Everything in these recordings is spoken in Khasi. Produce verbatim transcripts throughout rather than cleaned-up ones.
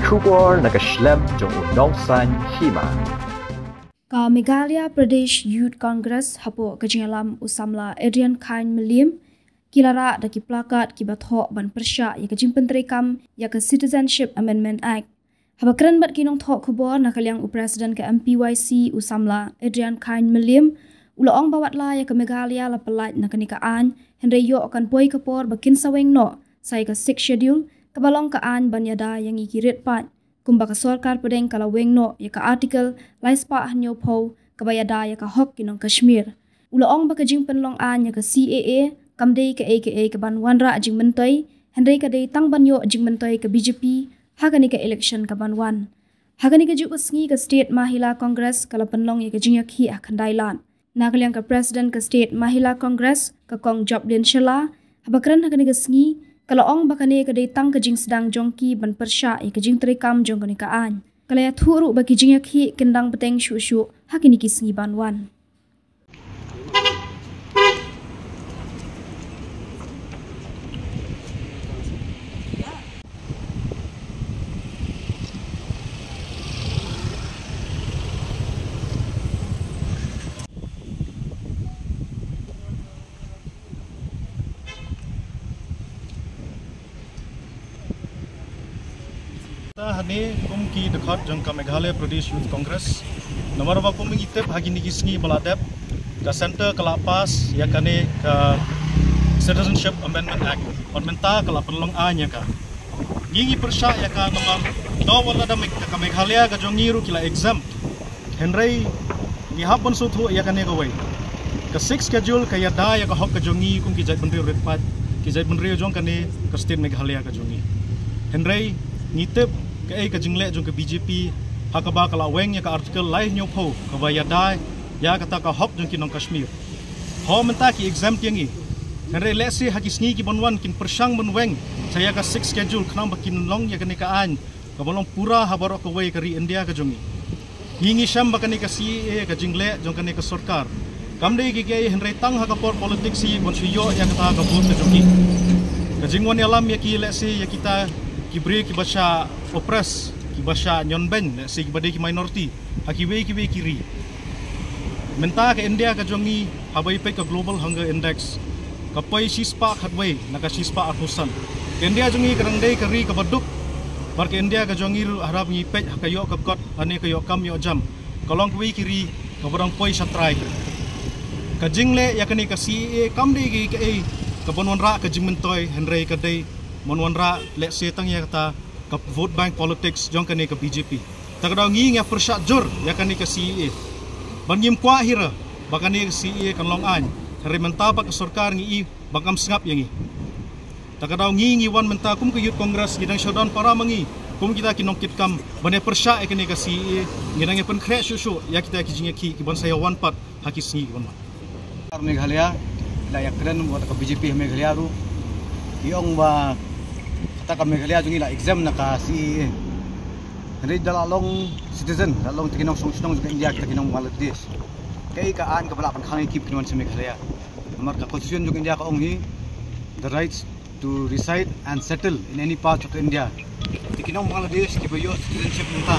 Khubor na ka shlem jong u nongsan hima. Ka Meghalaya Pradesh Youth Congress hapoh ka jingïalam u samla Adrian Khain Mylliem ki la rah da ki placard kiba thoh ban pyrshah ïa ka jingpyntreikam ïa ka Citizenship Amendment Act. Haba kren bad ki nongthoh khubor na ka liang u President ka M P Y C u samla Adrian Khain Mylliem u la ong ba watla ïa ka Meghalaya la pyllait na kane ka aiñ, hynrei ïoh kan poi ka por ba kin sa weng noh sa ïa ka Sixth Schedule kaba long ka aiñ ban ïada ïa ngi ki riewpaid. Kumba ka sorkar pdeng ka la weng noh ïa ka Article lai spah hynñiewphew kaba ïada ïa ka hok ki nong Kashmir. U la ong ba ka jingpynlong aiñ ïa ka C A A kam dei kaei kaei kaban wanrah jingmyntoi, hynrei ka dei tang ban ïoh jingmyntoi ka B J P ha kane ka election kaban wan. Ha kane ka juh ka sngi ka State Mahila Congress ka la pynlong ïa ka jingïakhih ha Khyndai Lad. Na ka liang ka President ka State Mahila Congress ka Kong Joplin Shylla, haba kren ha kane ka sngi, ka la ong ba kane ka dei tang ka jingsdang jong ki ban pyrshah ïa ka jingtreikam jong kane ka aiñ. Ka la ïathuh ruh ba ki jingïakhih kin dang bteng shuh shuh ha kine ki sngi ban wan. Ta hangne kum ki dkhot jong ka Meghalaya Pradesh Youth Congress. Namar ba kum ngi tip ha kine ki sngi ba la dep ka Centre ka la pass ïa kane ka Citizenship Amendment Act. Bad mynta ka la pynlong aiñ ïa ka. Ngi ngi pyrshah ïa ka namar da wat la da Me-, ka Meghalaya ka jong ngi ruh ki la exempt. Hynrei ngi hap ban sngewthuh ïa kane kawei. Ka Sixth Schedule ka ïada ïa ka hok ka jong ngi kum ki jaitbynriew riewpaid, ki jaitbynriew jong kane ka state Meghalaya ka jong ngi. Hynrei ngi tip kaei ka jingleh jong ka B J P ha kaba ka la weng ïa ka Article lai hynñiewphew kaba ïada ïa kata ka hok jong ki nong Kashmir. Ho mynta ki exempt ïa ngi. Hynrei lehse ha ki sngi ki ban wan kin pyrshang ban weng sa ïa ka Sixth Schedule khnang ba kin long ïa kane ka aiñ kaba long pura ha baroh kawei ka ri India ka jong ngi. Ngi ngi shem ba kane ka C A A ka jingleh jong kane ka sorkar kam dei ki kei hynrei tang ha ka por politics hi ban shu ïoh ïa kata ka vote ka jong ki. Ka jingwan ïalam ïa ki lehse ïa kita ki briew kiba shah oppress, kiba shah ñion beiñ, lehse kiba dei ki minority ha kiwei kiwei ki ri. Mynta ka India ka jong ngi haba ïa peit ka Global Hunger Index ka poi shispah khatwei na ka shispah arphew san. Ka India jong ngi ka dang dei ka ri kaba duk. Bad ka India ka jong ngi ruh haba ngi peit ha ka ïoh ka kot lane ka ïoh kam ïoh jam ka long kawei ki ri kaba dang poi sha trai. Ka jingleh ïa kane ka C A A kam dei kaei kaei kaban wanrah ka jingmyntoi hynrei ka dei ban wanrah lehse tang ïa kata ka vote bank politics jong kane ka B J P. Ta ka daw ngi ngi ïa pyrshah jur ïa kane ka C A A. Ban ngim kwah hi ruh ba kane ka C A A kan long aiñ. Hynrei mynta pat ka sorkar ngi i ba kam sngap ïa ngi. Ta ka daw ngi ngi wan mynta kum ka Youth Congress ngi dang shu don para ma ngi kum kita ki nongkitkam ban ïa pyrshah ïa kane ka C A A. Ngi dang ïa pynkhreh shuh shuh ïa kita ki jingïakhih kiban sa ïa wan pat ha ki sngi kiban wan. Sorkar Meghalaya la ïa kren bad ka B J P ha Meghalaya ruh ki ong ba kata ka Meghalaya jong ngi la exempt na ka C A A. Hynrei da la long citizen, da la long kita ki nongshong shnong jong ka India, kita ki nong Bangladesh, kaei ka aiñ kaba lah ban khang ïa ki ba kin wan sha Meghalaya? Namar ka constitution jong ka India ka ong hi the rights to reside and settle in any part of India. Te ki nong Bangladesh kiba ïoh citizenship mynta,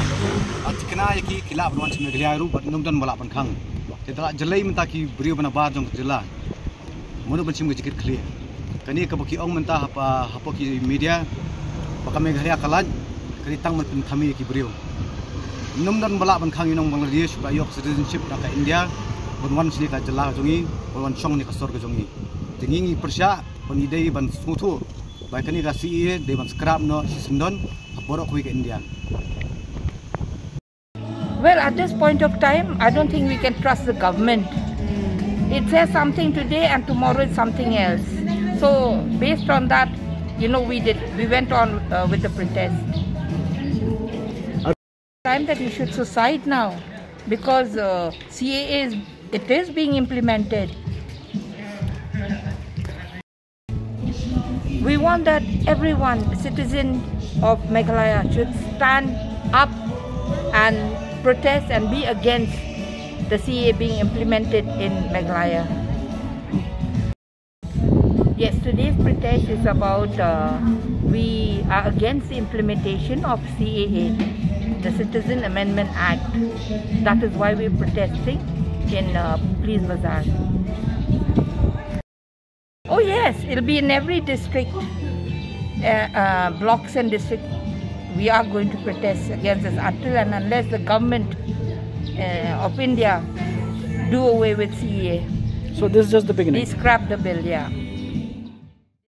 a thikna ïa ki ki lah ban wan sha Meghalaya ruh bad ym don ba lah ban khang. Te da la jlei mynta ki briew ba nabar jong ka jylla. Mano ban shim ka jingkit khlieh? Kane kaba ki ong mynta hapa, hapoh ki media ba ka Meghalaya ka lait, ka dei tang ban pynthame ïa ki briew. Ym don ba lah ban khang ïa u nong Bangladesh ba ïoh citizenship na ka India ban wan shane ka jylla ka jong ngi, ban wan shong ne ka sor ka jong ngi. Te ngi ngi pyrshah ba ngi dei ban sngewthuh ba kane ka C A A dei ban scrap noh shisyndon ha baroh kawei ka India. Well, at this point of time, I don't think we can trust the government. It says something today and tomorrow it's something else. So, based on that, you know, we did, we went on, uh, with the protest. Time that he should suicide now, because, uh, C A A is, it is being implemented. We want that everyone, citizen of Meghalaya, should stand up and protest and be against the C A A being implemented in Meghalaya. Yes, today's protest is about uh, we are against the implementation of C A A, the Citizen Amendment Act. That is why we're protesting in uh, Police Bazar. Oh yes, it'll be in every district, uh, uh, blocks and district. We are going to protest against this until and unless the government uh, of India do away with C A A. So this is just the beginning. They scrap the bill, yeah.